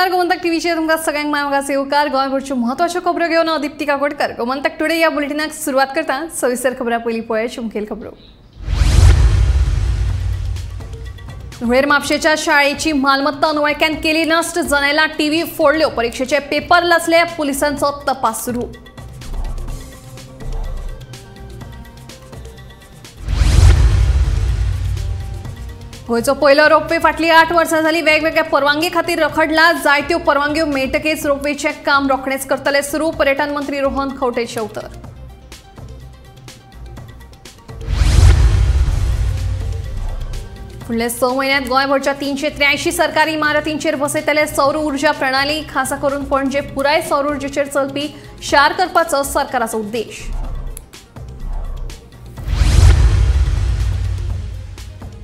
नमस्कार, गोमंतक टीव्हीचेर तुमकां सगळ्यांक माय येवकार. गोंयभरच्यो म्हत्वाच्यो खबरो घेवन हांव दीप्ती काकोडकर. गोमंतक टुडे ह्या बुलेटिनाक सुरवात करता. सविस्तर खबरां पयलीं पळयात मुखेल खबरो. धुळेर म्हापशेच्या शाळेची मालमत्ता अनवळख्यान केली नश्ट, जनेलां टीव्ही फोडल्यो, परिक्षेचे पेपर लासले, पुलिसांचो तपास सुरू. गोंयचो पयलो रोपवे फाटली 8 वर्सां जाली वेगवेगळ्या परवानगी खातीर रखडला. जायत्यो परवानग्यो मेळटकीच रोपवेचें काम रोखडेंच करतले सुरू, पर्यटन मंत्री रोहन खंवटेचें उतर. फुडल्या 6 म्हयन्यांत गोंयभरच्या 383 सरकारी इमारतींचेर बसयतले सौर ऊर्जा प्रणाली, खासा करून पणजे पुराय सौर ऊर्जेचेर चलपी शार करपाचो सरकाराचो उद्देश.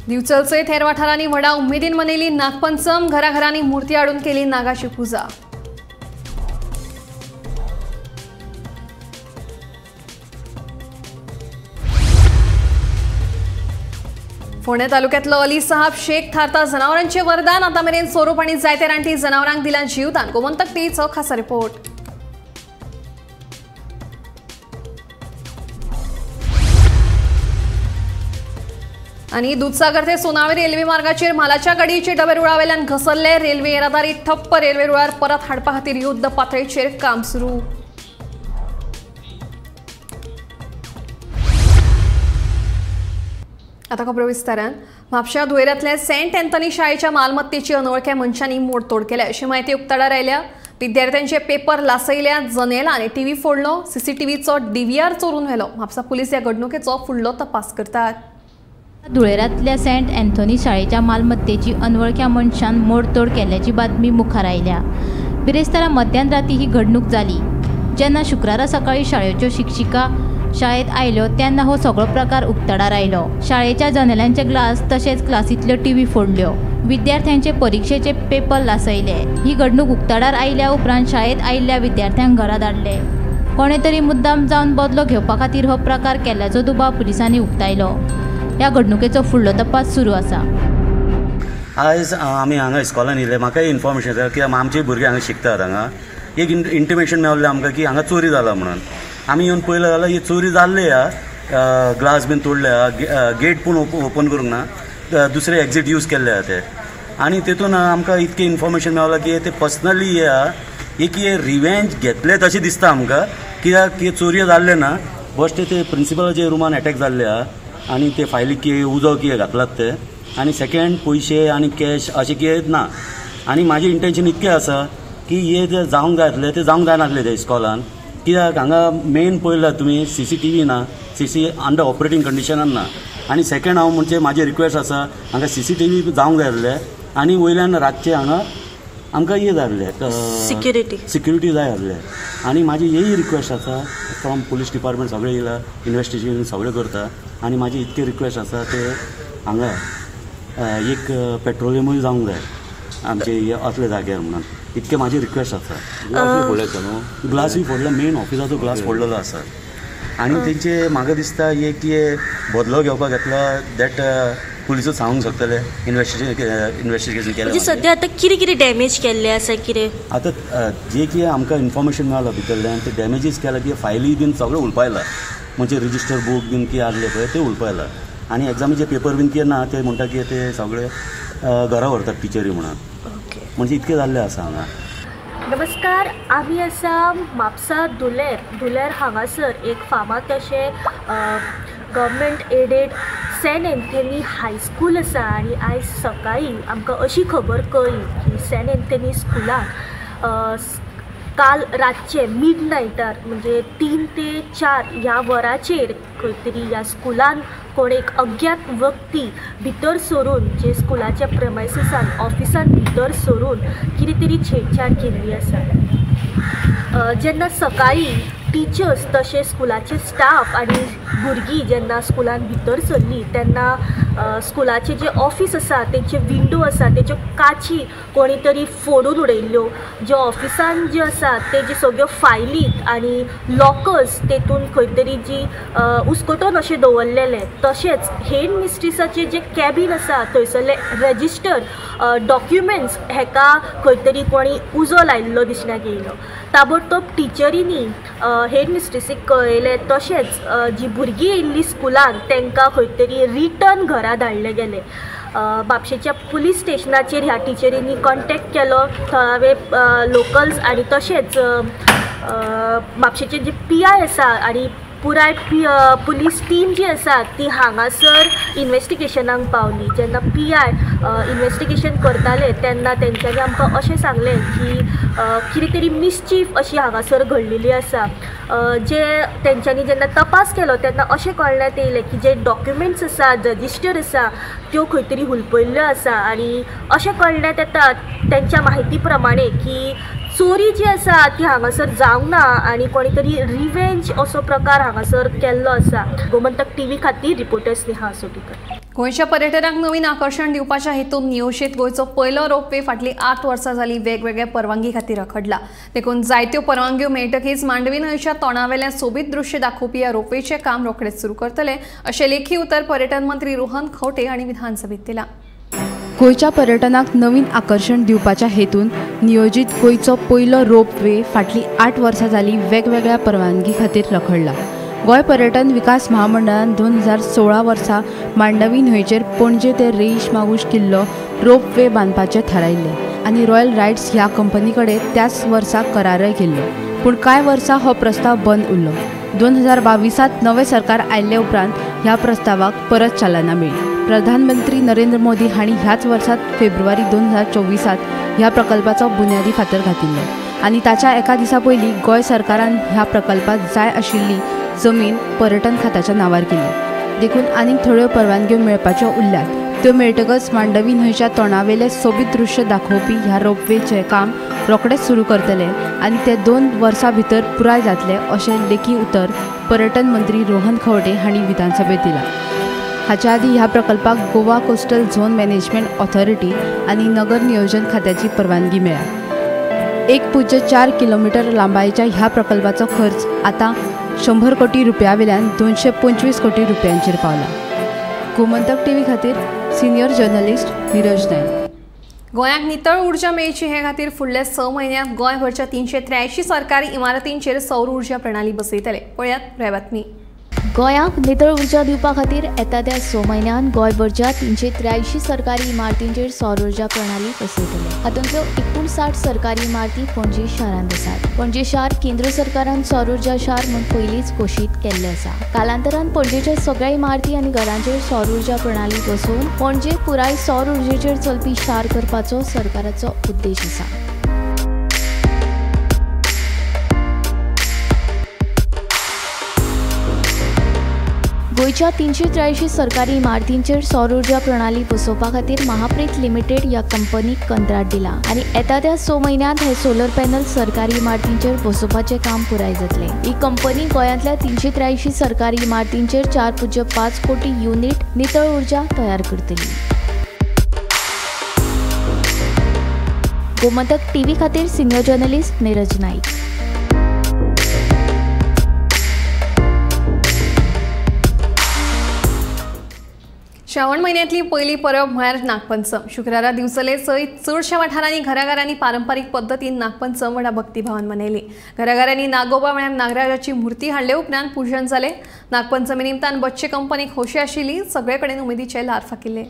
दिवचल सयत हेर वाठारांनी व्हडा उमेदीन मनयली नागपंचम, घराघरांनी मूर्ती हाडून केली नागाची पुजा. फोंडें तालुक्यांतलो अली साहब शेख थारता जनावरांचे वरदान, आतां मेरेन सोरोप आनी जायते रानटी जनावरांक दिलां जीवदान. गोमंतक टीव्हीचो खासा रिपोर्ट. आनी दुधसागर ते सोनावे रेल्वे मार्गाचेर म्हालाच्या गाडयेचे डबे रुळावेल्यान घसरले, रेल्वे येरादारी ठप्प, रेल्वे रुळार परत हाडपा खातीर युद्ध पातळेचेर काम सुरू. आता खबरो विस्तारान. म्हापश्या धुळेरांतल्या सेंट अँथनी शाळेच्या मालमत्तेची अनवळख्या मनशांनी मोडतोड केल्या अशी म्हायती उक्ताडार आयल्या. विद्यार्थ्यांचे पेपर लासयल्या, जनेलां आनी टीव्ही फोडलो, सीसीटीव्हीचो डीव्हीआर चोरून व्हेलो. म्हापसा पुलीस ह्या घडणुकेचो फुडलो तपास करतात. धुळेरांतल्या सेंट अँथनी शाळेच्या मालमत्तेची अनवळख्या मनशान मोडतोड केल्ल्याची बातमी मुखार आयल्या. बिरेस्तारा मध्यान राती ही घडणूक जाली. जेन्ना शुक्रारा सकाळी शाळेच्यो शिक्षिका शाळेत आयल्यो तेन्ना हो सगळो प्रकार उक्ताडार आयलो. शाळेच्या जनेलांचे ग्लास तशेंच क्लासींतल्यो टीव्ही फोडल्यो, विद्यार्थ्यांचे परिक्षेचे पेपर लासयले. ही घडणूक उक्ताडार आयल्या उपरांत शाळेत आयिल्ल्या विद्यार्थ्यांक घरा धाडले. कोणे तरी मुद्दाम जावन बदलो घेवपा खातीर हो प्रकार केल्ल्याचो दुबाव पुलिसांनी उक्तायलो. ह्या घडणुकेचो फुडलो तपास सुरू आसा. आयज आमी हांगा इस्कॉलान येयले, म्हाकाय इन्फॉर्मेशन जालें की आमचे भुरगे हांगा शिकतात. हांगा एक इंटिमेशन मेळ्ळें आमकां की हांगा चोरी जाला म्हणून. आमी येवन पळयलें जाल्यार ही चोरी जाल्ली आहा, ग्लास बीन तोडले आहा, गेट पूण ओपन करूंक ना, दुसरे एक्झीट यूज केल्ले आहा ते. आनी तेतून आमकां इतकें इन्फॉर्मेशन मेळ्ळां की ते पर्सनली हे आहा, एक हे रिवेंज घेतले तशें दिसता आमकां, कित्याक चोरयो जाल्ले ना, बश्टे ते प्रिंसिपलाचे रुमान एटॅक जाल्ले आहा आनी ते फायली की उजो कितें घातलात ते, आनी सेकेंड पयशे आनी कॅश अशें कितें ना. आनी म्हाजें इंटेन्शन इतकें आसा की हे जे जावंक जाय आसलें तें जावंक जायनासलें ते इस्कॉलान, कित्याक हांगा मेन पळयला तुमी सी सी टी व्ही ना, सी सी अंडर ऑपरेटींग कंडिशनान ना. आनी सेकेंड हांव म्हणजे म्हाजें रिक्वेस्ट आसा हांगा सी सी टी व्ही जावंक जाय आसलें आनी वयल्यान रातचें हांगा आमकां हें जाय आसलें, सिक्युरिटी जाय आसलें. आनी म्हाजी हेय रिक्वेस्ट आसा फ्रॉम पुलीस डिपार्टमेंट सगळें येयला, इन्वेस्टिगेशन सगळें करता. आनी म्हाजी इतकी रिक्वेस्ट आसा ते हांगा एक पेट्रोलियमूय जावंक जाय आमचे असले जाग्यार म्हणून, इतके म्हाजी रिक्वेस्ट आसा. ग्लासूय फोडला, मेन ऑफिसाचो ग्लास फोडलेलो आसा. आनी तेंचे म्हाका दिसता एक बदलो घेवपाक घेतला that पुलिसूच सांगूंक शकतले इन्वेस्टिगेशन केलें. सद्या आतां कितें कितें डॅमेज केल्लें आसा कितें आतां जे कितें आमकां इन्फॉर्मेशन मेळ्ळां भितरल्यान ते डॅमेजीस केला की फायली बीन सगळें उलपायला, म्हणजे रजिस्टर बूक बीन कितें आसले पळय ते उलपायला. आनी एग्जामीचे पेपर बीन कितें ना ते म्हणटा की ते सगळे घरा व्हरतात टिचरी म्हणून, म्हणजे इतकें जाल्लें आसा हांगा. नमस्कार, आमी आसा म्हापसा धुलेर. धुलेर हांगासर एक फामाद अशें government aided Saint Anthony high school आसा. आनी आयज सकाळीं आमकां अशी खबर कळ्ळी की सेंट अँथनी स्कुलान काल रातचें मिड नायटार म्हणजे 3 ते 4 ह्या वराचेर खंय तरी ह्या स्कुलान कोण एक अज्ञात व्यक्ती भितर सरून जे स्कुलाच्या प्रमायसिसान ऑफिसान भितर सरून कितें तरी छेडछाड केल्ली आसा. जेन्ना सकाळीं टिचर्स तशें स्कुलाचे स्टाफ आनी भुरगीं जेन्ना स्कुलान भितर सरलीं तेन्ना स्कुलाचे जे ऑफिस आसा तेंचे विंडो आसा तेच्यो काची कोणी तरी फोडून उडयल्ल्यो. जे ऑफिसान जे आसा ते जे सगळ्यो फायली आनी लॉकर्स तेतून खंय तरी जी उस्कटोन अशें दवरलेलें. तशेंच हेड मिस्ट्रिसाचे जे कॅबीन आसा थंयसरले रजिस्टर डॉक्युमेंट्स हेका खंय तरी कोणी उजो लायिल्लो दिसण्याक येयलो. ताबडतोब टिचरींनी हेड मिस्ट्रिसीक कळयलें. तशेंच जी भुरगीं येयल्लीं स्कुलान तांकां खंय तरी रिटर्न घरा धाडले गेले. म्हापशेच्या पुलीस स्टेशनाचेर ह्या टिचरींनी कॉन्टेक्ट केलो थळावे लोकल्स आनी तशेंच म्हापशेचे जे पी I आसा आनी पुराय पुलीस टीम जी आसा ती हांगासर इन्वेस्टिगेशनाक पावली. जेन्ना पी I investigation करताले तेन्ना तेंच्यांनी आमकां अशें सांगलें की कितें तरी मिसचीफ अशी हांगासर घडलेली आसा. जे तेंच्यांनी जेन्ना तपास केलो तेन्ना अशें कळण्यात येयलें की जे डॉक्युमेंट्स आसा रजिस्टर आसा त्यो खंय तरी हुलपयल्ल्यो आसा आनी अशें कळण्यात येता तेंच्या माहिती प्रमाणे की चोरी जी आसा ती हांगासर जावंक ना आनी कोणी तरी रिवेंज असो प्रकार हांगासर केल्लो आसा. गोमंतक टीव्ही खातीर रिपोर्टर स्नेहा आसोटीकर. गोंयच्या पर्यटनाक नवीन आकर्शण दिवपाच्या हेतून नियोजीत गोंयचो पयलो रोपवे फाटलीं 8 वर्सां जाली वेगवेगळ्या परवानगी खातीर रखडला. देखून जायत्यो परवानग्यो मेळटकीच मांडवी न्हंयच्या तोंडावेलें सोबीत दृश्य दाखोवपी ह्या रोपवेचें काम रोखडेच सुरू करतले अशें लेखी उतर पर्यटन मंत्री रोहन खंवटे हांणी विधानसभेत दिलां. गोंयच्या पर्यटनाक नवीन आकर्शण दिवपाच्या हेतून नियोजीत गोंयचो पयलो रोपवे फाटलीं 8 वर्सां जालीं वेगवेगळ्या परवानगी खातीर रखडला. गोंय पर्यटन विकास महामंडळान 2016 वर्सा मांडवी न्हंयचेर पणजे ते रेईश मागूश किल्लो रोपवे बांदपाचें थारायिल्लें आनी रॉयल रायड्स ह्या कंपनी कडेन त्याच वर्सा करारय केल्लो. पूण कांय वर्सां हो प्रस्ताव बंद उरलो. 2022 नवें सरकार आयिल्ले उपरांत ह्या प्रस्तावाक परत चालना मेळ्ळी. प्रधानमंत्री नरेंद्र मोदी हांणी ह्याच वर्सात फेब्रुवारी 2024 ह्या प्रकल्पाचो बुन्यादी फातर घातिल्लो आनी ताच्या एका दिसा पयलीं गोंय सरकारान ह्या प्रकल्पात जाय आशिल्ली जमीन पर्यटन खात्याच्या नांवार केली. देखून आनीक थोड्यो परवानग्यो मेळपाच्यो उरल्यात. त्यो मेळटकच मांडवी न्हंयच्या तोंडावेलें सोबीत दृश्य दाखोवपी ह्या रोपवेचें काम रोखडेंच सुरू करतले आनी ते 2 वर्सां भितर पुराय जातले अशें लेखी उतर पर्यटन मंत्री रोहन खंवटे हांणी विधानसभेत दिलां. हाच्या आदीं ह्या प्रकल्पाक Goa coastal zone management authority आनी नगर नियोजन खात्याची परवानगी मेळ्ळ्या. 1.4 किलोमीटर लांबायेच्या ह्या प्रकल्पाचो खर्च आतां 100 कोटी रुपया वेल्यान 225 कोटी रुपयांचेर पावला. गोमंतक टीव्ही खातीर सिनियर जर्नलिस्ट नीरज नायक. गोंयाक नितळ ऊर्जा मेळची हे खातीर फुडल्या 6 म्हयन्यांत गोंयभरच्या 383 सरकारी इमारतींचेर सौर ऊर्जा प्रणाली बसयतले. पळयात पुराय बातमी. गोंयाक नितळ ऊर्जा दिवपा खातीर येता त्या 6 म्हयन्यांत गोंयभरच्या 383 सरकारी इमारतींचेर सौर ऊर्जा प्रणाली बसयतले. हातूंतल्यो 59 सरकारी इमारती पणजे शारांत आसात. पणजे शार केंद्र सरकारान सौर ऊर्जा शार म्हूण पयलींच घोशीत केल्लें आसा. कालांतरान पणजेच्या सगळ्या इमारती आनी घरांचेर सौर ऊर्जा प्रणाली बसोवन पणजे पुराय सौर ऊर्जेचेर चलपी शार करपाचो सरकाराचो उद्देश आसा. गोंयच्या 383 सरकारी इमारतींचेर सौर ऊर्जा प्रणाली बसोवपा खातीर महाप्रीत लिमिटेड ह्या कंपनीक कंत्राट दिला आनी येता त्या 6 म्हयन्यांत हे सोलर पॅनल सरकारी इमारतींचेर बसोवपाचें काम पुराय जातलें. ही कंपनी गोंयांतल्या 383 सरकारी इमारतींचेर 4.5 कोटी युनिट नितळ ऊर्जा तयार करतली. गोमंतक टीव्ही खातीर सिनियर जर्नलिस्ट नीरज नाईक. श्रावण म्हयन्यांतली पयली परब म्हळ्यार नागपंचम. शुक्रारा दिवचले सयत चडश्या वाठारांनी घराघरांनी पारंपारीक पद्दतीन नागपंचम व्हडा भक्तिभावान मनयली. घराघरांनी नागोबा म्हळ्यार नागराजाची मूर्ती हाडले उपरांत पुजन जालें. नागपंचमी निमतान बच्चे कंपनीक खोशी आशिल्ली. सगळे कडेन उमेदीचे ल्हार फाकिल्ले.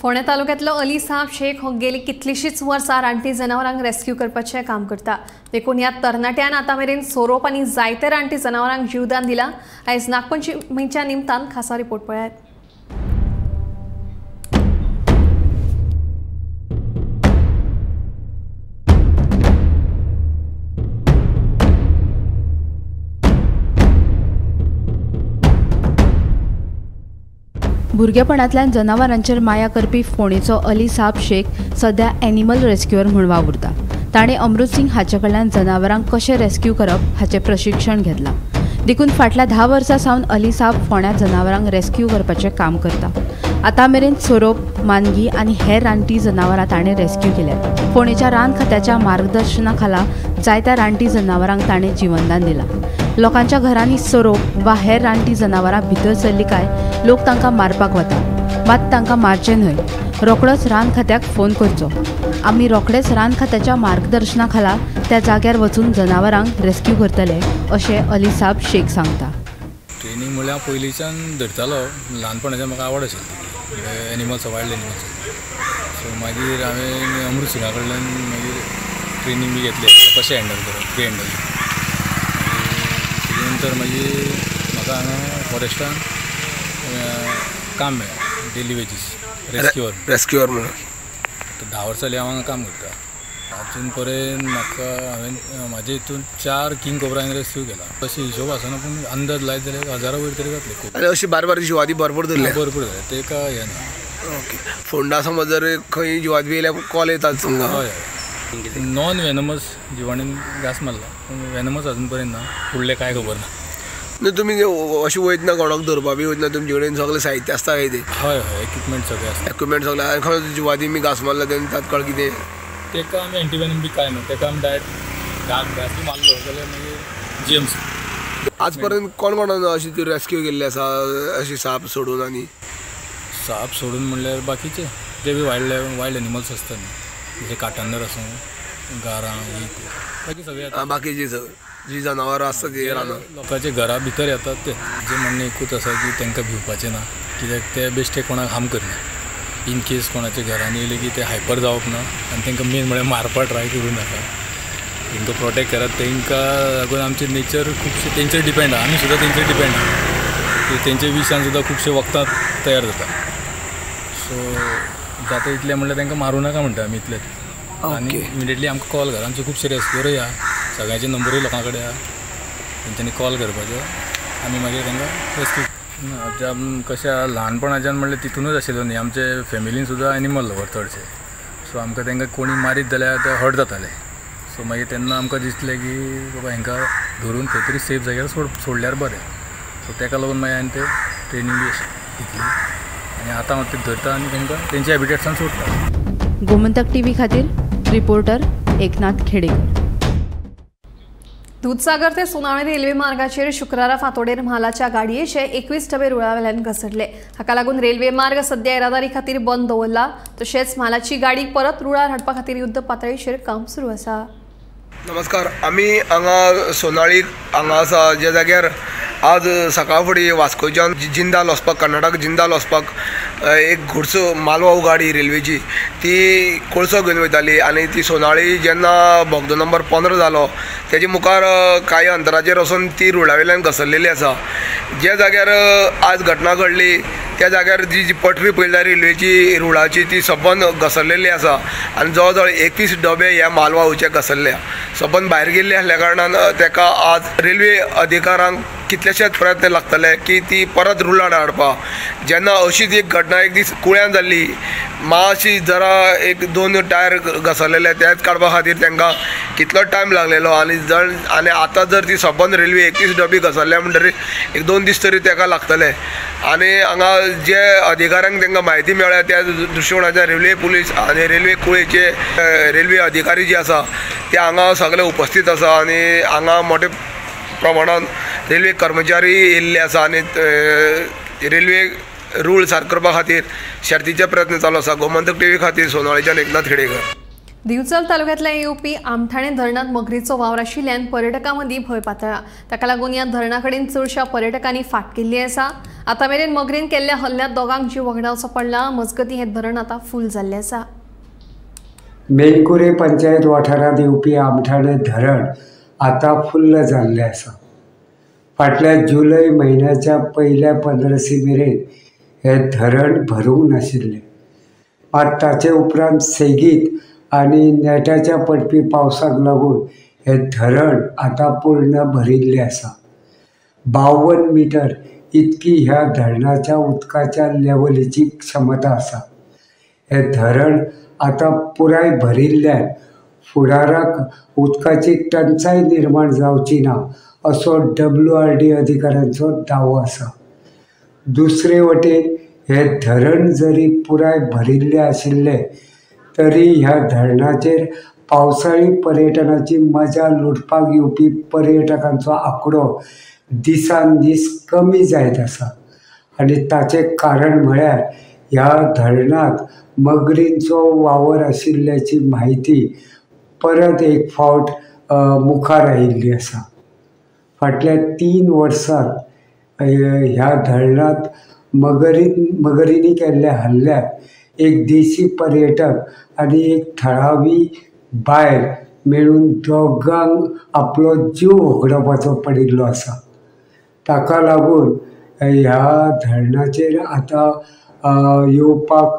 फोंडें तालुक्यांतलो अली साहब शेख हो गेली कितलीशींच वर्सां रानटी जनावरांक रेस्क्यू करपाचें काम करता. देखून ह्या तरणाट्यान आतां मेरेन सोरोप आनी जायते रानटी जनावरांक जीवदान दिलां. आयज नागपंचमीच्या निमतान खासा रिपोर्ट पळयात. भुरगेपणांतल्यान जनावरांचेर माया करपी फोंडेचो अली साहब शेख सध्या एनिमल रेस्क्युअर म्हूण वावुरता. ताणें अमृत सिंग हाचे कडल्यान जनावरांक कशें रेस्क्यू करप हाचें प्रशिक्षण घेतलां. देखून फाटल्या 10 वर्सां सावन अली साहब फोंड्या जनावरांक रेस्क्यू करपाचें काम करता. आतां मेरेन सोरोप, मानगी आनी हेर रानटी जनावरां ताणें रेस्क्यू केल्यात. फोंडेच्या रान खात्याच्या मार्गदर्शना खाला जायत्या रानटी जनावरांक ताणें जिवनदान दिलां. लोकांच्या घरांनी सोरोप वा हेर रानटी जनावरां भितर सरली काय लोक तांकां मारपाक वता. मात तांकां मारचें न्हय, रोखडोच रान खात्याक फोन करचो. आमी रोखडेच रान खात्याच्या मार्गदर्शना खाला त्या जाग्यार वचून जनावरांक रेस्क्यू करतले अशें अली साहब शेख सांगता. ट्रेनींग म्हणल्यार हांव पयलींच्यान धरतालो, ल्हानपणाच्यान म्हाका आवड आशिल्ली एनिमल्स, वायल्ड एनिमल्स. सो मागीर हांवें अमृत सिंगा कडल्यान मागीर ट्रेनींग बी घेतलें कशें हँडल करप, प्री हँडल. तेजे नंतर मागीर म्हाका हांगा फॉरेस्टान काम मेळ्ळें, डेली वेजीस रेस्क्युअर रेस्क्युअर म्हणून. 10 वर्सां जालीं हांव हांगा काम करता. आजून पर्यंत म्हाका हांवें म्हाजे हितून 4 किंग कोब्रा हांवें रेस्क्यू केला. तशें हिशोब आसना पूण अंदाज लायत जाल्यार हजारा वयर तरी जातले. खूब आनी अशी बारीक बारीक जिवादी भरपूर धरले, भरपूर जाले ते काय हें ना. ओके, फोंडा समज जर खंय जिवादी येयल्यार कॉल येतात तुमकां? हय हय, नॉन वेनमस जिवाणीन घास मारला पूण वेनमस अजून पर्यंत ना, फुडलें कांय खबर ना. न्हू तुमी अशें वयतना कोणाक धरपा बी वयतना तुमचे कडेन सगळें साहित्य आसता काय तें? हय हय, इक्विपमेंट सगळें आसता. इक्विपमेंट सगळें. आनी खंय जिवादी मी घास मारला तेन्ना तात्काळ कितें तेका आमी एंटीवेनम बी कांय ना, तेका आमी डायरेक्ट घास घास बी मारलो जाल्यार मागीर जीएमसी. आज पर्यंत कोण कोणान अशी ती रेस्क्यू केल्ली आसा अशी साप सोडून? आनी साप सोडून म्हणल्यार बाकीचे जे बी वायल्ड एनिमल्स आसता न्ही, जशे काटांदर आसूं, गारां ही ती बाकी सगळे, बाकीची सगळी जी जनावरां आसता ती रानां लोकांच्या घरा भितर येतात. ते जे म्हणणें एकूच आसा की तांकां भिवपाचें ना, कित्याक ते बेश्टे कोणाक हार्म करना. इन केस कोणाच्या घरांनी येयले की ते हायपर जावप ना आनी तांकां मेन म्हळ्यार मारपा ट्राय करूं नाका, तांकां प्रोटेक्ट करात. तांकां लागून आमचें नेचर खुबशें तेंचेर डिपेंड आसा, आमी सुद्दां तेंचेर डिपेंड आसा. तेंच्या विशान सुद्दां खुबशे वखदां तयार जाता. सो जाता इतलें म्हणल्यार तांकां मारूं नाका म्हणटा आमी इतलें. आनी इमिडिएटली आमकां कॉल कर, आमचे खुबशे रेस्क्युअरूय आहा, सगळ्यांचे नंबरूय लोकां कडेन आहा, तेंच्यांनी कॉल करपाचो, आमी मागीर तांकां रेस्क्यू. कशें आहा ल्हानपणाच्यान म्हणल्यार तितूनच आशिल्लो न्ही, आमचे फॅमिलीन सुद्दां एनिमल लवर चडशे. सो आमकां तांकां कोणी मारीत जाल्यार ते हर्ट जाताले. सो मागीर तेन्ना आमकां दिसलें की बाबा हांकां धरून खंय तरी सेफ जाग्यार सोडल्यार बरें. सो ताका लागून मागीर हांवें ते ट्रेनींग बी घेतली आनी आतां हांव ते धरता आनी तांकां तेंच्या हॅबिटेट्सान सोडटा. गोमंतक टीव्ही खातीर रिपोर्टर एकनाथ खेडेकर. दुधसागर ते सोनावणे रेल्वे मार्गाचेर शुक्रारा फांतोडेर म्हालाच्या गाडयेचे 21 डबे रुळावेल्यान घसरले. हाका लागून रेल्वे मार्ग सध्या येरादारी खातीर बंद दवरला. तशेंच म्हालाची गाडी परत रुळार हाडपा खातीर युद्ध पातळीचेर काम सुरू आसा. नमस्कार, आमी हांगा सोनाळी हांगा आसा ज्या जाग्यार आज सकाळ फुडें वास्कोच्यान जिंदाल वचपाक, कर्नाटक जिंदाल वचपाक एक घुडसो मालवाहू गाडी रेल्वेची ती कोळसो घेवन वयताली आनी ती सोनाळी जेन्ना बोगदो नंबर 15 जालो तेजे मुखार कांय अंतराचेर वचून ती रुळा वयल्यान घसरलेली आसा. ज्या जाग्यार आज घटना घडली त्या जाग्यार जी जी पटरी पळयल्या रेल्वेची रुळाची ती सबंद घसरलेली आसा आनी जवळ जवळ 21 डबे ह्या मालवाहूचे घसरल्या, सबंद भायर गेल्ले आसल्या कारणान तेका आज रेल्वे अधिकाऱ्यांक कितलेशेच प्रयत्न लागतले की ती परत रुळार हाडपाक. जेन्ना अशीच एक घटना एक दीस कुळ्यान जाल्ली, मातशी जरा 1-2 टायर घसरलेले तेच काडपा खातीर तांकां कितलो टायम लागलेलो आनी जर आनी आतां जर ती सबंद रेल्वे 21 डबी घसरल्या म्हणटरीर 1-2 दीस तरी ताका लागतले. आनी हांगा जे अधिकाऱ्यांक तांकां म्हायती मेळ्ळ्या त्या दृश्टिकोणाच्यान रेल्वे पुलीस आनी रेल्वे कुळेचे रेल्वे अधिकारी जे आसा ते हांगा सगळे उपस्थित आसा आनी हांगा मोठे प्रमाणान रेल्वे कर्मचारी येयल्ले आसा आनी रेल्वे रूळ सारको करपा खातीर शर्तीचे प्रयत्न चालू आसा. गोमंतक टीव्ही खातीर सोनाळीच्यान एकनाथ खेडेकर. दिवचल तालुक्यांतल्या येवपी आमठाणे धरणांत मगरीचो वावर आशिल्ल्यान पर्यटकां मदीं भंय पातळ्ळा. ताका लागून ह्या धरणा कडेन चडश्या पर्यटकांनी फाट केल्ली आसा. आतां मेरेन मगरीन केल्ल्या हल्ल्यांत दोगांक जीव वगडावचो पडला. मजगतीं हें धरण आतां फूल जाल्लें आसा. मेणकुरे पंचायत वाठारांत येवपी आमठाणे धरण आतां फुल्ल जाल्लें आसा. फाटल्या जुलय म्हयन्याच्या पयल्या 15 मेरेन हें धरण भरूंक नाशिल्लें. मात ताचे उपरांत सेगीत आनी नेटाच्या पडपी पावसाक लागून हें धरण आतां पूर्ण भरिल्लें आसा. 52 मिटर इतकी ह्या धरणाच्या उदकाच्या लेवलीची क्षमता आसा. हें धरण आतां पुराय भरिल्ल्यान फुडाराक उदकाची टंचाय निर्माण जावची ना असो WRD अधिकाऱ्यांचो दावो आसा. दुसरे वटेन हें धरण जरी पुराय भरिल्लें आशिल्लें तरी ह्या धरणाचेर पावसाळी पर्यटनाची मजा लुटपाक येवपी पर्यटकांचो आंकडो दिसान दीस कमी जायत आसा आनी ताचें कारण म्हळ्यार ह्या धरणांत मगरींचो वावर आशिल्ल्याची म्हायती परत एक फावट मुखार आयिल्ली आसा. फाटल्या 3 वर्सांत ह्या धरणांत मगरींनी केल्ल्या हल्ल्यांत एक देशी पर्यटक आनी एक थळावी बायल मेळून दोगांक आपलो जीव होगडावपाचो पडिल्लो आसा. ताका लागून ह्या धरणाचेर आतां येवपाक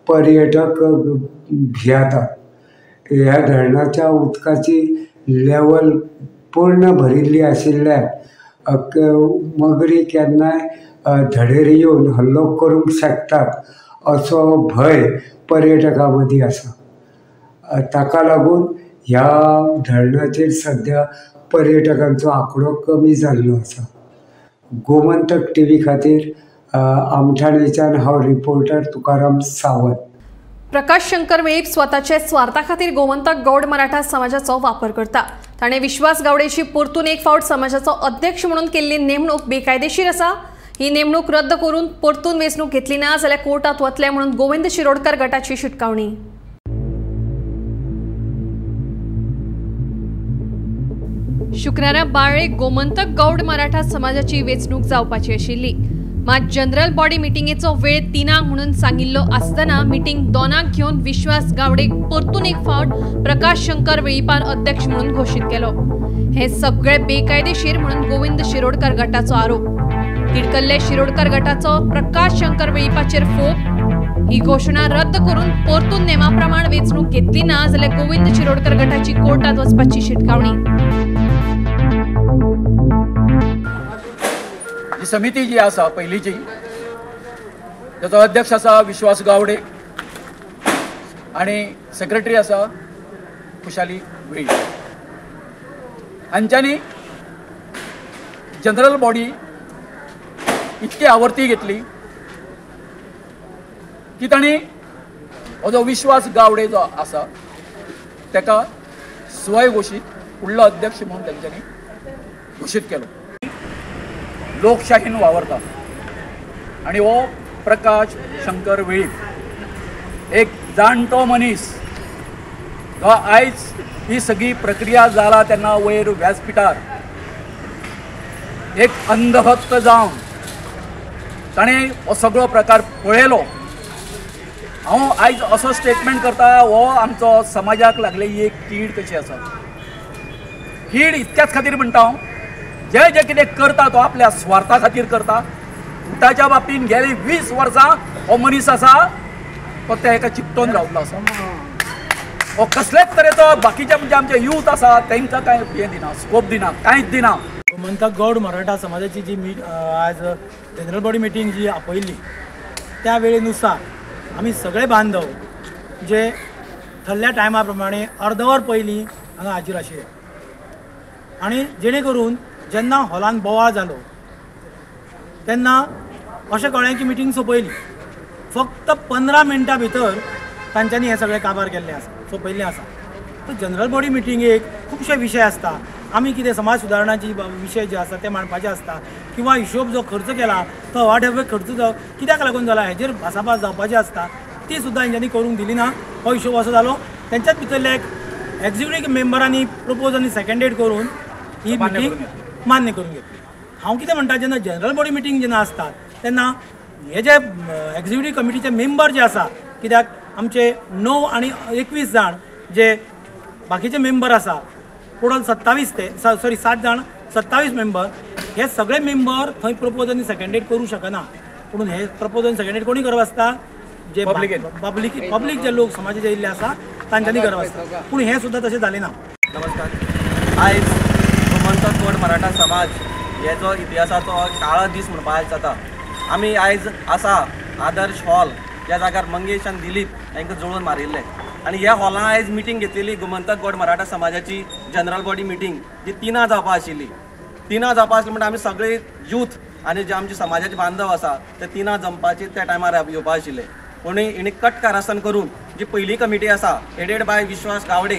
पर्यटक भियेतात. ह्या धरणाच्या उदकाची लेवल पूर्ण भरिल्ली आशिल्ल्यान मगरी केन्नाय धडेर येवन हल्लो करूंक शकतात असो भंय पर्यटकां मदीं आसा. ताका लागून ह्या धरणाचेर सद्या पर्यटकांचो आंकडो कमी जाल्लो आसा. गोमंतक टीव्ही खातीर आमठाणेच्यान हांव रिपोर्टर तुकाराम सावंत. प्रकाश शंकर वेळीप स्वताचे स्वार्था खातीर गोमंतक गौड मराठा समाजाचो वापर करता. ताणें विश्वास गावडेची परतून एक फावट समाजाचो अध्यक्ष म्हणून केल्ली नेमणूक बेकायदेशीर आसा. ही नेमणूक रद्द करून परतून वेंचणूक घेतली ना जाल्यार कोर्टात वतले म्हणून गोविंद शिरोडकर गटाची शिटकावणी. शुक्रारा बाळे गोमंतक गौड मराठा समाजाची वेंचणूक जावपाची आशिल्ली. मात जनरल बॉडी मिटिंगेचो वेळ 3 म्हणून सांगिल्लो आसतना मिटिंग 2 घेवन विश्वास गावडेक परतून एक फावट प्रकाश शंकर वेळीपान अध्यक्ष म्हणून घोशीत केलो. हे सगळे बेकायदेशीर म्हणून गोविंद शिरोडकर गटाचो आरोप. तिडकल्ले शिरोडकर गटाचो प्रकाश शंकर वेळीपाचेर फोग. ही घोशणा रद्द करून परतून नेमाप्रमाण वेंचणूक घेतली ना जाल्यार गोविंद शिरोडकर गटाची कोर्टात वचपाची शिटकावणी. ही समिती जी आसा पयलींची ताचो अध्यक्ष आसा विश्वास गावडे आनी सेक्रेटरी आसा खुशाली वेळीप. हांच्यांनी जनरल बॉडी इतकी आवर्ती घेतली की तांणी हो जो विश्वास गावडे जो आसा ताका स्वयंघोशीत फुडलो अध्यक्ष म्हणून तांच्यांनी घोशीत केलो. लोकशाहीन वावरता आनी हो प्रकाश शंकर वेळीप एक जाणटो मनीस जो आयज ही सगळी प्रक्रिया जाला तेन्ना वयर व्यासपिठार एक अंधभक्त जावन ताणें हो सगळो प्रकार पळयलो. हांव आयज असो स्टेटमेंट करता हो आमचो समाजाक लागलेली एक कीड कशी आसा. कीड इतक्याच खातीर म्हणटा हांव, जे जे कितें करता तो आपल्या स्वार्था खातीर करता. उटाच्या बाबतीन गेली 20 वर्सां हो मनीस आसा तो त्या एका चिकटोन रावलो आसा. हो कसलेच तरेचो बाकीचे म्हणजे आमचे यूथ आसा तांकां कांय हें दिना, स्कोप दिना, कांयच दिना. गोमंतक गौड मराठा समाजाची जी आज जनरल बॉडी मिटींग जी आपयल्ली त्या वेळेनुसार आमी सगळे बांधव जे ठरल्या टायमा प्रमाणे अर्दवर पयलीं हांगा हाजीर आशिल्ले आनी जेणे करून जेन्ना हॉलान बोवाळ जालो तेन्ना अशें कळ्ळें की मिटींग सोंपयली. फक्त 15 मिनटां भितर तांच्यांनी हें सगळें काबार केल्लें आसा, सोंपयल्लें आसा. तर जनरल बॉडी मिटिंगेक खुबशे विशय आसता. आमी कितें समाज सुदारणाची विशय जे आसा ते मांडपाचे आसता किंवा हिशोब जो खर्च केला तो वाटेर खर्च कित्याक लागून जाला हेजेर भासाभास जावपाची आसता. ती सुद्दां हेंच्यांनी करूंक दिली ना. हो हिशोब असो जालो तेंच्याच भितरल्या एक एक्झिक्युटीव मेंबरांनी प्रपोज आनी सेकंडेड करून ही मिटींग मान्य करून घेतली. हांव कितें म्हणटा, जेन्ना जनरल बॉडी मिटींग जेन्ना आसता तेन्ना हे जे एक्झिक्युटीव कमिटीचे मेंबर जे आसा, कित्याक आमचे 9 आनी 21 जाण जे बाकीचे मेंबर आसा, टोटल 27 ते सॉरी 7 जाण 27 मेंबर, हे सगळे मेंबर थंय प्रपोज आनी सेकंडेड करूं शकना. पूण हे प्रपोज आनी सेकंडेड कोणी करप आसता, जे पब्लिक पब्लिक जे लोक समाजाचे येयल्ले आसा तांच्यांनी करप आसता. पूण हें सुद्दां तशें जालें ना. नमस्कार. आयज गोमंतक गौड मराठा समाज हेजो इतिहासाचो काळो दीस म्हणपाक जाता. आमी आयज आसा आदर्श हॉल ह्या जाग्यार मंगेश आनी दिलीप हांकां जळोवन मारिल्ले आनी ह्या हॉलान आयज मिटींग घेतलेली गोमंतक गौड मराठा समाजाची जनरल बॉडी मिटींग जी 3 जावपा आशिल्ली. 3 जावपा आसली म्हणटा आमी सगळे यूथ आनी जे आमचे समाजाचे बांधव आसा ते 3 जमपाचे त्या टायमार येवपा आशिल्ले. पूण हिणी कट कारस्थान करून जी पयली कमिटी आसा हेडेड बाय विश्वास गावडे,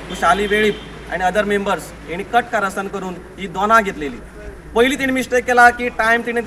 खुशाली वेळीप आनी अदर मेंबर्स, हिणी कट कारस्थान करून ही 2 घेतलेली. पयली तिणें मिस्टेक केला की टायम तिणें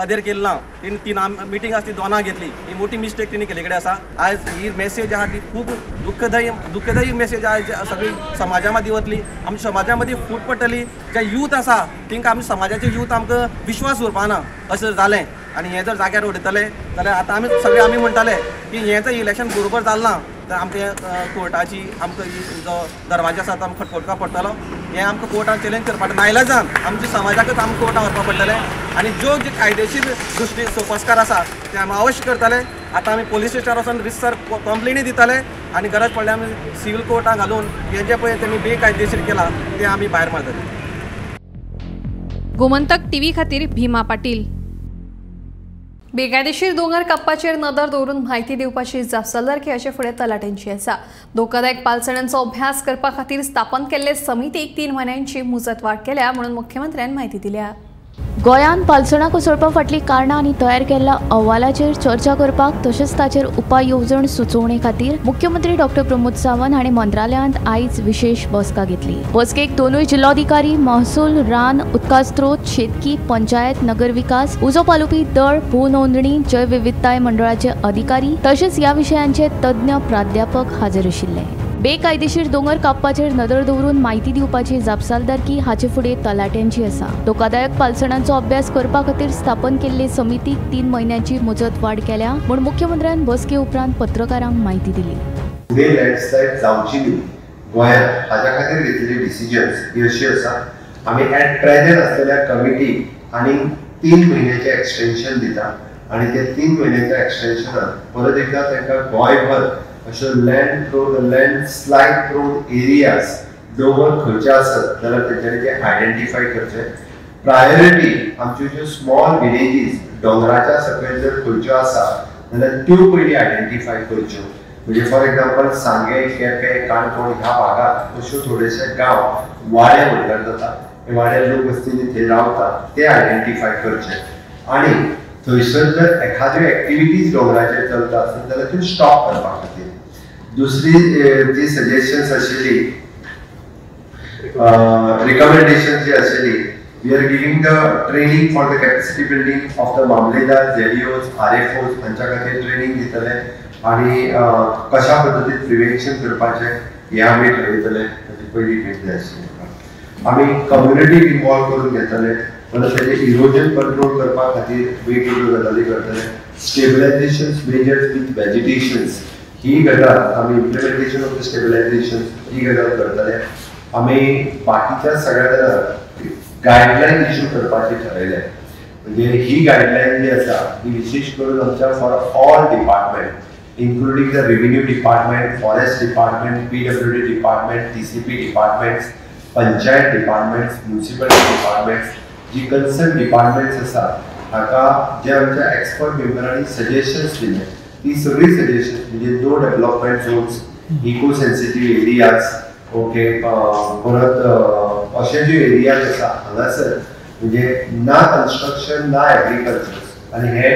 अदेर केलो ना, तिणें 3 मिटींग आसा ती 2 घेतली. ही मोठी मिस्टेक तिणें केल्ली कडेन आसा. आयज ही मेसेज आहा ती खूब दुःखदायी मेसेज आयज सगळी समाजा मदीं वतली, आमच्या समाजा मदीं फूट पडटली. जे यूथ आसा तांकां आमच्या समाजाचे यूथ आमकां विश्वास उरपा ना अशें जालें. आनी हें जर जाग्यार उडयतले जाल्यार आतां आमी सगळे आमी म्हणटाले की हें जर इलेक्शन बरोबर जालें ना तर आमकां कोर्टाची आमकां जो दरवाजा आसा तो आमकां खटखटपाक पडटलो. हें आमकां कोर्टान चॅलेंज करपाक नायलाजान आमच्या समाजाकच आमकां कोर्टान व्हरपाक पडटलें आनी ज्यो जे कायदेशीर दृश्टी सोपस्कार आसा ते आमी अवश्य करतले. आतां आमी पोलीस स्टेशनार वचून रितसर कंप्लेनी दितले आनी गरज पडल्यार आमी सिवील कोर्टान घालून हें जें पळय तेमी बेकायदेशीर केलां तें आमी भायर मारतले. गोमंतक टीव्ही खातीर भीमा पाटील. बेकायदेशीर दोंगर कापपाचेर नदर दवरून म्हायती दिवपाची जापसालदारकी अशें फुडें तलाट्यांची आसा. धोकादायक पालसणांचो अभ्यास करपा खातीर स्थापन केल्ले समितीक 3 म्हयन्यांची मुजतवाड केल्या म्हणून मुख्यमंत्र्यान म्हायती दिल्या. गोंयांत पालसणां कोसळपा फाटलीं कारणां आनी तयार केल्ल्या अहवालाचेर चर्चा करपाक तशेंच ताचेर उपाय येवजण सुचोवणे खातीर मुख्यमंत्री डॉक्टर प्रमोद सावंत हांणी मंत्रालयांत आयज विशेष बसका घेतली. बसकेक दोनूय जिल्लोधिकारी, महसूल, रान, उदका स्रोत, शेतकी, पंचायत, नगर विकास, उजो पालोवपी दळ, भू नोंदणी, जैवविविधताय मंडळाचे अधिकारी तशेंच ह्या विशयांचे तज्ञ प्राध्यापक हाजीर आशिल्ले. बेकायदेशीर दोंगर कापपाचेर नदर दवरून म्हायती दिवपाची जापसालदारकी हाचे फुडें तलाट्यांची आसा. धोकादायक पालसणांचो अभ्यास करपा खातीर स्थापन केल्ले समितीक 3 म्हयन्यांची मुजत वाड केल्या म्हूण मुख्यमंत्र्यान बसके उपरांत पत्रकारांक म्हायती दिली. फुडें लँडस्लायड जावची न्ही गोंयांत हाज्या खातीर घेतलेली डिसिजन्स ही अशी आसा. आमी एट प्रेझेंट आसलेल्या कमिटी आनी 3 म्हयन्याचें एक्सटेन्शन दिता आनी ते 3 म्हयन्याच्या एक्सटेन्शनान परत एकदां तांकां गोंयभर अश्यो लँडस्लायड प्रोन एरियाज दोंगर खंयचे आसत जाल्यार तेंच्यांनी ते आयडेंटिफाय करचे. प्रायोरिटी आमच्यो ज्यो स्मॉल विलेजीस दोंगराच्या सकयल जर खंयच्यो आसा जाल्यार त्यो पयलीं आयडेंटिफाय करच्यो. म्हणजे फॉर एग्जाम्पल सांगें, केपें, काणकोण ह्या भागांत अश्यो थोडेशे गांव वाडे म्हणल्यार जाता, वाड्यार लोक वस्तींनी थंय रावतात ते आयडेंटिफाय करचे आनी थंयसर जर एखाद्यो एक्टिविटीज दोंगराचेर चलता आसत जाल्यार त्यो स्टॉप करपा खातीर. दुसरी जी सजेशन्स आशिल्ली, रिकमेंडेशन जी आशिल्ली, we are giving the training for the capacity building of the mamlatdar, ZEOs, RFOs हांच्या खातीर ट्रेनिंग दितले आनी कशा पद्दतीन प्रिवेन्शन करपाचें हें आमी ठरयतले. ताची पयली भेट जाय आशिल्ली. आमी कम्युनिटीक इन्वॉल्व करून घेतले, परत तेजें इरोजन कंट्रोल करपा खातीर वेगवेगळ्यो गजाली करतले. स्टेबलायझेशन मेजर्स विथ वेजिटेशन्स ही गजाल आमी इम्प्लिमेंटेशन ऑफ the stabilisation ही गजाल करतले. आमी बाकीच्या सगळ्या जाणांक गायडलायन इशू करपाचें ठरयलें. म्हणजे ही गायडलायन जी आसा ही विशेष करून आमच्या for all department including the revenue department, forest department, PWD department, TCP departments, panchayat departments, municipality departments, ji concern departments आसा हाका जे आमच्या एक्सपर्ट मेंबरांनी सजेशन्स दिले ती सगळी सजेशन्स म्हणजे no development zones, eco sensitive areas, okay, परत अशे जे एरियाज आसा हांगासर म्हणजे ना कन्स्ट्रक्शन ना एग्रीकल्चर आनी हे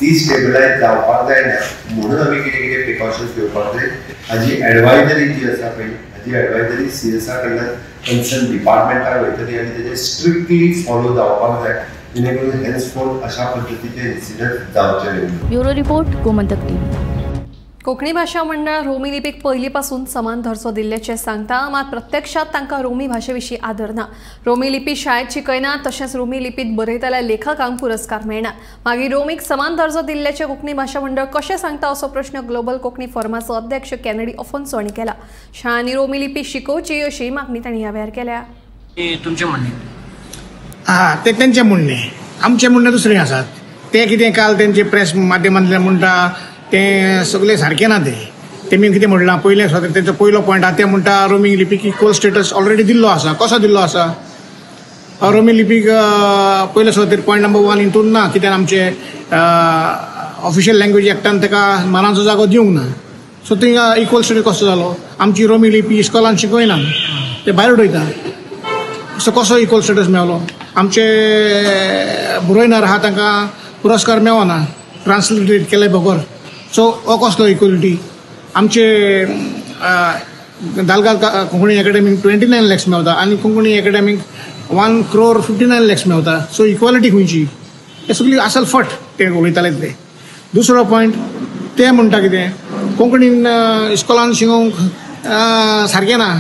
डिस्टेबलायज जावपाक जायना म्हणून आमी कितें कितें प्रिकॉशन्स घेवपाक जाय. हाजी एडवायजरी जी आसा पळय हाजी एडवायजरी CSR कडल्यान कन्सर्न डिपार्टमेंटाक वयतली आनी तेजें स्ट्रिक्टली फॉलो जावपाक जाय जेणे करून हेन्सफोर्थ अशा पद्दतीचे इन्सिडंट जावचे न्ही. Bureau report, Gomantak TV. Konkani भाशा मंडळ रोमी लिपीक पयलीं पासून समान दर्जो दिल्ल्याचें सांगता, मात प्रत्यक्षात तांकां रोमी भाशे विशीं आदर ना. रोमी लिपी शाळेत शिकयना, तशेंच रोमी लिपीत बरयतल्या लेखकांक पुरस्कार मेळना. मागीर रोमीक समान दर्जो दिल्ल्याचें कोंकणी भाशा मंडळ कशें सांगता असो प्रश्न ग्लोबल कोंकणी फोरमाचो अध्यक्ष कॅनडी अफोन्सो हांणी केला. शाळांनी रोमी लिपी शिकोवची अशी मागणी तांणी ह्या वेळार केल्या. तुमचें म्हणणें? हां, तें तेंचें म्हणणें, आमचें म्हणणें दुसरें आसात. तें कितें काल तेंचे प्रेस माध्यमांतल्यान म्हणटा तें सगळें सारकें ना. तें तेमी कितें म्हणलां पयलें तेंचो पयलो पॉयंट आहा, ते म्हणटा रोमी लिपीक इक्वल स्टेटस ऑलरेडी दिल्लो आसा. कसो दिल्लो आसा? रोमी लिपीक पयले सुवातेर पॉयंट नंबर 1 हितून ना, कित्याक आमचे ऑफिशियल लँग्वेज एक्टान ताका मानाचो जागो दिवंक ना. सो थिंगा इक्वल स्टेटस कसो जालो? आमची रोमी लिपी इस्कॉलान शिकयना, ते भायर उडयता. सो कसो इक्वल स्टेटस मेवलो? आमचे बरोयणार आहा तांकां पुरस्कार मेवना ट्रान्सलेट केले बगर. सो हो कसलो इक्वलिटी? आमचे दालगाद कोंकणी एकाडेमीक 29 लॅक्स मेवता आनी कोंकणी एकाडेमीक 1 crore 59 lakhs मेवता. सो इक्वलिटी खंयची? हे सगळी असल फट ते उलयताले ते. दुसरो पॉयंट ते म्हणटा कितें कोंकणीन इस्कॉलान शिकोवंक सारकें ना,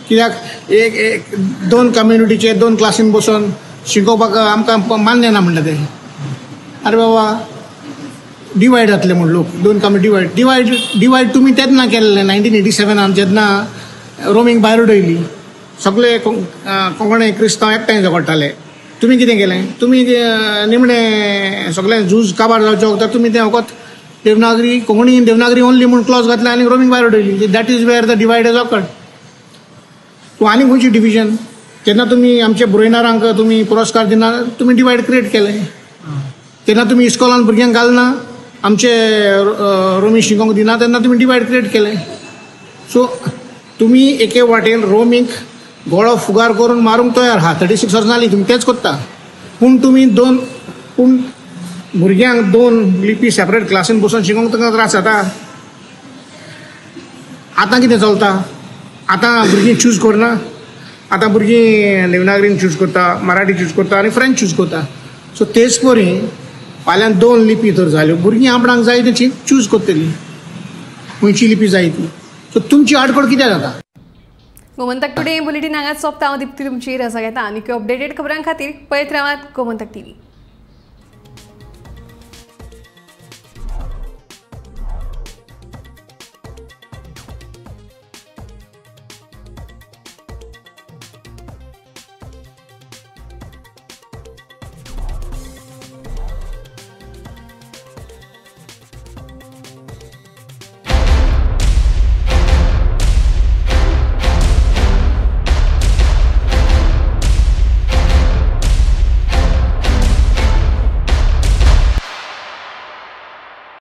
कित्याक एक एक दोन कम्युनिटीचे दोन क्लासीन बसून शिकोवपाक आमकां मान्य ना म्हणटा ते. अरे बाबा, डिवायड जातले म्हूण लोक, दोन कम्युनिटी डिवायड डिवायड डिवायड तुमी तेन्ना केल्लें 1987 जेन्ना रोमींग भायर उडयली, सगळे कोंकणी क्रिस्तांव एकठांय झगडटाले. तुमी कितें केलें? तुमी निमणें सगळें झूज काबार जावचें वखदार तुमी तें फकत देवनागरी कोंकणी देवनागरी ओनली म्हूण क्लॉज घातलें आनी रोमींग भायर उडयली. That is where the divide is occurred. तूं आनी खंयची डिविजन? जेन्ना तुमी आमच्या बरोयणारांक तुमी पुरस्कार दिना, तुमी डिवायड क्रिएट केलें. तेन्ना तुमी इस्कॉलान भुरग्यांक घालना, आमचे रोमी शिकोवंक दिना, तेन्ना तुमी डिवायड क्रिएट केलें. सो तुमी एके वाटेन रोमीक गळो फुगार करून मारूंक तयार आहा. 36 वर्सां जालीं तुमी तेंच करता, पूण तुमी दोन पूण भुरग्यांक दोन लिपी सेपरेट क्लासीन बसून शिकोवंक तांकां त्रास जाता. आतां कितें चलता? आतां भुरगीं चूज करना, आतां भुरगीं देवनागरीन चूज करता, मराठी चूज करता आनी फ्रेंच चूज करता. सो तेच परी फाल्यां दोन लिपी तर जाल्यो, भुरगीं आपणाक जाय तेची चूज करतलीं, खंयची लिपी जाय ती. सो तुमची आडखळ कित्याक जाता? गोमंतक टुडे बुलेटीन हांगाच सोंपता. हांव दीप्ती तुमची रजा घेता. आनी अपडेटेड खबरां खातीर पळयत रावात गोमंतक टीव्ही.